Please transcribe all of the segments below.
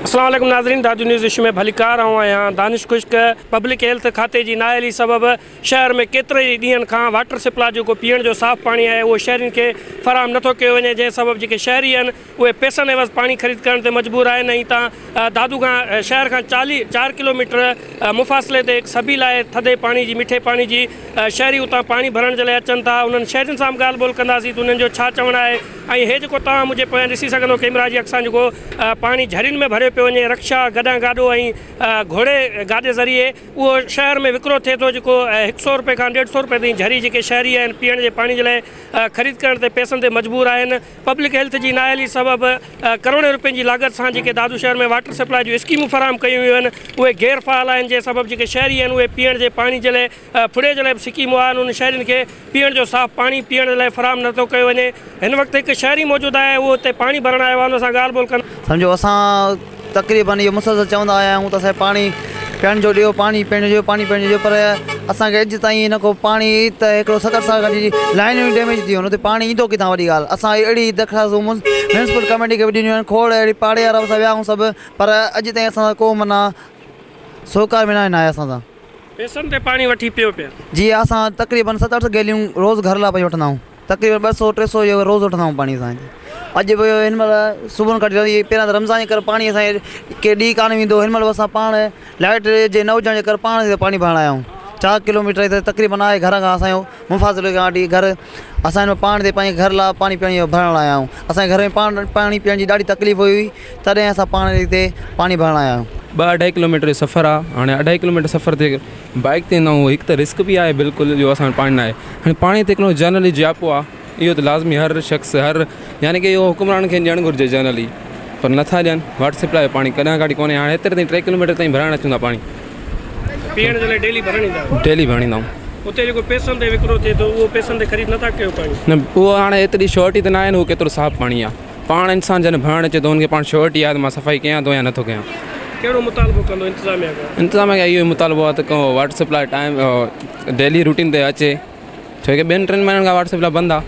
اسلام عليڪم ناظرين دادو نيوز اشو ۾ ڀليڪار آئون آهيان دانش خشڪ پبلڪ هيلٿ کاتي جي نااهلي سبب شهر ۾ ڪيترن ئي ڏينهن کان واٽر سپلاء جيڪو پيئڻ جو صاف پاڻي آهي اهو شهرين کي فراهم نٿو ڪيو وڃي جنهن سبب جيڪي شهري آهن اهي پئسن عيوض پاڻي خريد ڪرڻ تي مجبور آهن ۽ هتان دادو کان شهر کان چاليهه چار ڪلوميٽر مفاصلي تي هڪ سبيل آهي ٿڌي پاڻي جي مٺي پاڻي جي شهري اتان پاڻي ڀرڻ جي لاء اچن ٿا انهن شهرين سان به ڳالهه ٻولهه ڪنداسين ته انهن جو ڇا چوڻ آهي ۽ هي جيڪو توهان منهنجي پويان ڏسي سگهندو ڪئميرا جي اک سان جيڪو پاڻي جهرين ۾ ڀريو پيو وڃي رڪشا گڏهه گاڏو ۽ گهوڙي گاڏي ذريعي اهو شهر ۾ وڪرو ٿئي ٿو جيڪو هڪ سئو روپئي کان ڏيڍ سئو روپئي تائين جهري جيڪي شهري آهن پيئڻ جي پاڻي جي لاء خريد ڪرڻ تي پئسن تي مجبور آهن پبلڪ هيلٿ جي نااهلي سبب ڪروڙين روپين جي لاڳت سان جيڪي دادو شهر ۾ واٽر سپلاء جون اسڪيمون فراهم ڪيون ويون آهن اهي غير فعال آهن جنهن سبب جيڪي شهري آهن اهي پيئڻ جي پاڻي جي لاء ڦڙي جي لاء به سڪي مئا آهن انهن شهرين کي پيئڻ جو صاف پاڻي پيئڻ لاء فراهم نه ٿو ڪيو وڃي هن وقت هڪ شهري موجود آهي اهو هتي پاڻي ڀرڻ آيو آهي ان سان ڳالهه ٻولهه ڪن. سمجهو اسان تقريبن اهو مسلسل چوندا آيا آهيون ته اسان کي پاڻي پيئڻ جو ڏيو پاڻي پيئڻ جو ڏيو پاڻي پيئڻ جو ڏيو پر اسان کي اڄ تائين نه ڪو پاڻي ته هڪڙو 70 سال کان جي لائنون ئي ڊيميج ٿي ويون اتي پاڻي ايندو ڪٿان وڏي ڳالهه اسان اهڙي درخواستون ميونسپل ڪميٽي کي به ڏنيون آهن کوڙ اهڙي پاڙي وارا به اسان ويا آهيون سڀ پر اڄ تائين اسان سان ڪو معنيٰ سهڪار به ناهي اسان سان. پئسن تي پاڻي وٺي پيو پيا. جي اسان تقريبن ست اٺ گيليون روز گهر لاء پئي وٺندا آهيون تقريبن ٻه سو ٽي سو جو روز وٺندا آهيون پاڻي اسان هتي اڄ به هن مهل صبح کان وٺي پهريان ته رمضان جي ڪري پاڻي اسان کي ڏينهن ڪانه ويندو هن مهل به اسان پاڻ لائيٽ جي نه هجڻ جي ڪري پاڻ هتي پاڻي ڀرڻ آيا آهيون چار ڪلو ميٽر هتي تقريبن آهي گهر کان اسان جو مفاصلي کان وٺي گهر اسان هن مهل پاڻ هتي پنهنجي گهر لاء پاڻي پيئڻ جو ڀرڻ آيا آهيون اسان جي گهر ۾ پاڻ پاڻي پيئڻ جي ڏاڍي تڪليف هئي تڏهن اسان پاڻ هتي پاڻي ڀرڻ آيا آهيون. ٻه اڍائي ڪلوميٽر جو سفر آ هاڻي اڍائي ڪلوميٽر سفر تي بائيڪ تي ايندا آهيون هڪ ته رسڪ به آهي بلڪل جو اسان وٽ پاڻي ناهي هاڻي پاڻي تي هڪڙو جنرلي جياپو آ اهو ته لازمي هر شخص هر يعني ڪي اهو حڪمرانن کي ڏيڻ گهرجي جنرلي پر نٿا ڏين واٽر سپلاء جو پاڻي ڪڏهن ڪاٺي ڪونهي هاڻي هيتري تائين ٽي ڪلوميٽر تائين ڀرائڻ اچون ٿا پاڻي پيئڻ جي لاء ڊيلي ڀرڻ ايندا آهيو؟ ڊيلي ڀرڻ ايندا آهيون. اتي جيڪو پئسن تي وڪرو ٿئي ٿو اهو پئسن تي خريد نٿا ڪيو پاڻي؟ نه اهو هاڻي ايتري شيورٽي ته ناهي نه اهو ڪيترو صاف پاڻي آ. پاڻ انسان جڏهن ڀرڻ اچي ٿو ان کي پاڻ شيورٽي آهي ته مان صفائي ڪيان ٿو يا نٿو ڪيان. ڪهڙو مطالبو ڪندو انتظاميا کان؟ انتظاميا کان اهو ئي مطالبو آهي ته ڪو water supply time daily routine تي اچي ڇو ڪي ٻن ٽن مهينن کان واٽر سپلاء بند آهي.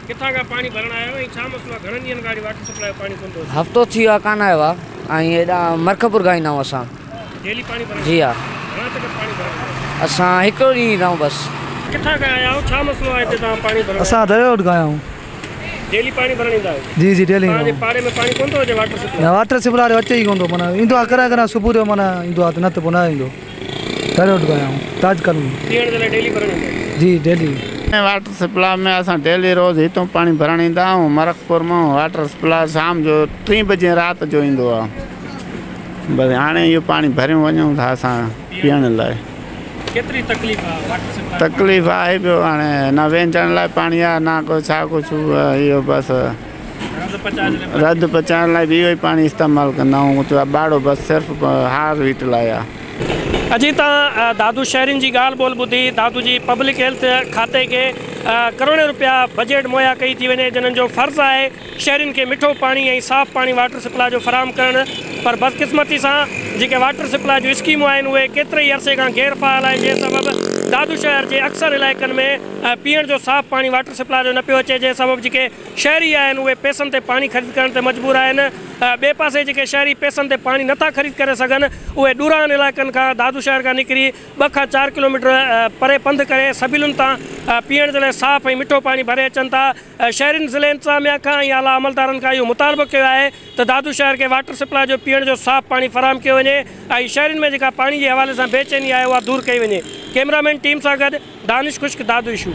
ڪٿان کان پاڻي ڀرڻ آيا آهيو ۽ ڇا مسئلو آهي گهڻن ڏينهن کان وٺي واٽر سپلاء جو پاڻي ڪونه ٿو اچي؟ هفتو ٿي ويو آهي ڪانه آيو آهي ۽ هيڏانهن مرکپور کان ايندا آهيون اسان. ڊيلي پاڻي ڀرڻ جي ها. گهڻا چڪر پاڻي ڀرڻ ايندا آهيو؟ اسان هڪڙو ڏينهن ايندا آهيون بس. ڪٿان کان آيا آهيو ڇا مسئلو آهي هتي توهان پاڻي ڀرڻ اسان دريا روڊ کان آيا آهيون. ڊيلي پاڻي ڀرڻ ايندا آهيو؟ جي جي ڊيلي توهان جي پاڙي ۾ پاڻي ڪونه ٿو اچي واٽر سپلاء؟ نه واٽر سپلاء اچي ئي ڪونه ٿو معنيٰ ايندو آهي ڪڏهن ڪڏهن صبح جو معنيٰ ايندو آهي نه ته پوء نه ايندو دريا روڊ کان آيا آهيون تاج ڪالوني. پيئڻ جي لاء ڊيلي ڀرڻ ايندا آهيو؟ جي ڊيلي. واٽر سپلاء ۾ اسان ڊيلي روز هتون پاڻي ڀرڻ ايندا آهيون مرکپور مان واٽر سپلاء شام جو ٽين بجي رات جو ايندو آهي. بس هاڻي اهو پاڻي ڀريون وڃون ٿا اسان پيئڻ لاء. ڪيتري تڪليف آ واٽر سپلاء؟ تڪليف آهي پيو هاڻي نه وهنجڻ لاء پاڻي آ نه ڪو ڇا ڪجهه اهو بس رڌ پچائڻ لاء به اهو ئي پاڻي استعمال ڪندا آهيون ڪجهه اٻاڙو بس صرف هار ويٽ لاء آ. اڄ تان دادو شهرين جي ڳالهه ٻولهه ٻڌي دادو جي پبلڪ هيلٿ کاتي کي ڪروڙين روپيا بجيٽ مهيا ڪئي ٿي وڃي جنھن جو فرض آهي شهرين کي مٺو پاڻي ۽ صاف پاڻي واٽر سپلاء جو فراهم ڪرڻ پر بدقسمتي سان جيڪي واٽر سپلاء جون اسڪيمون آهن اهي ڪيتري ئي عرصي کان غير فعال آهن جنهن سبب دادو شهر جي اڪثر علائقن ۾ پيئڻ جو صاف پاڻي واٽر سپلاء جو نه پيو اچي جنهن سبب جيڪي شهري آهن اهي پئسن تي پاڻي خريد ڪرڻ تي مجبور آهن ٻئي پاسي جيڪي شهري پئسن تي پاڻي نٿا خريد ڪري سگهن اهي ڏورانهن علائقن کان دادو شهر کان نڪري ٻه کان چار ڪلوميٽر پري پنڌ ڪري سبيلن تان پيئڻ جي لاء صاف ۽ مٺو پاڻي ڀري اچن ٿا. شهرين ضلعي انتظاميا کان ۽ اعليٰ عملدارن کان اهو مطالبو ڪيو آهي ته دادو شهر کي واٽر سپلاء جو پيئڻ جو صاف پاڻي فراهم ڪيو وڃي ۽ شهرين ۾ جيڪا پاڻي جي حوالي سان بي چيني آهي اها دور ڪئي وڃي. ڪئميرا مين ٽيم سان گڏ دانش خشڪ دادو اشو.